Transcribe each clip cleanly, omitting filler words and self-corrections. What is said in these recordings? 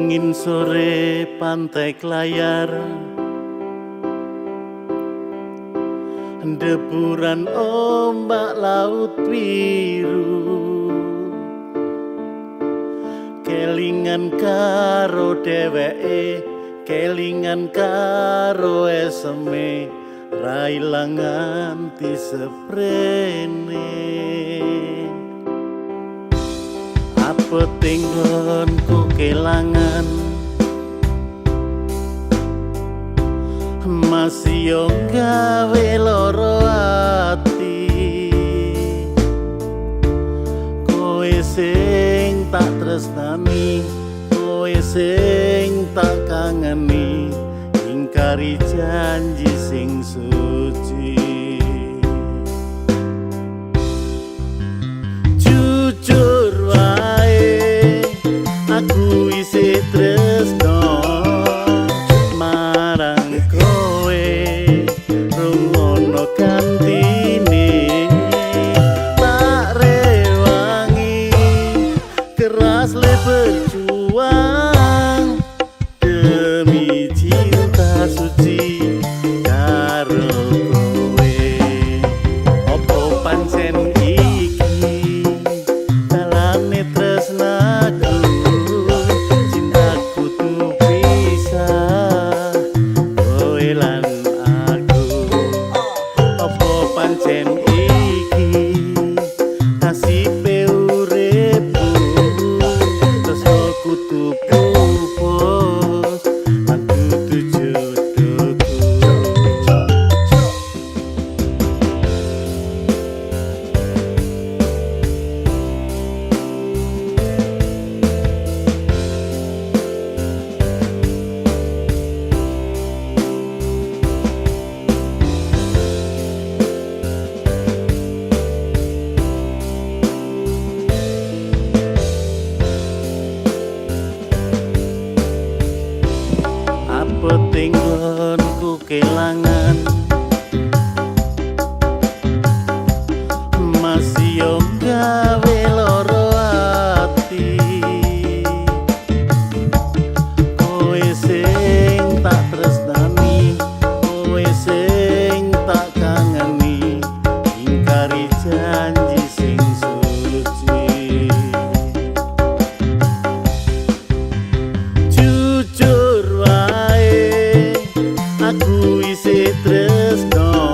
Dingin sore pantai Klayar, deburan ombak laut biru, kelingan karo dheweke, kelingan karo eseme, ra ilang nganti seprene. Apa tenggonku kelangan, masih yo gawe loro ati. Kowe sing tak tresnani, kowe sing tak kangeni, ingkari janji sing suci. Jujur wae aku isih tresno marang kowe, rungono gantine, tak rewangi keras le berjuang demi cinta suci karo kowe. Opo pancen iki dalane tresnaku, cintaku tuh pisah kowe lan aku. Opo pancen iki nasibe uripku, tresno kudu pupus lan dudu jodohku. Apa tenggonku kelangan, masih yo gawe loro ati. Kowe sing tak tresnani, kowe sing tak kangeni, ingkari janji sing suci. Jujur wae aku isih tresno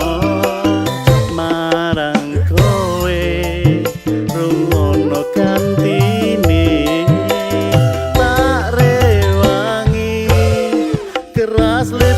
marang kowe, rungono gantine, tak rewangi keras le.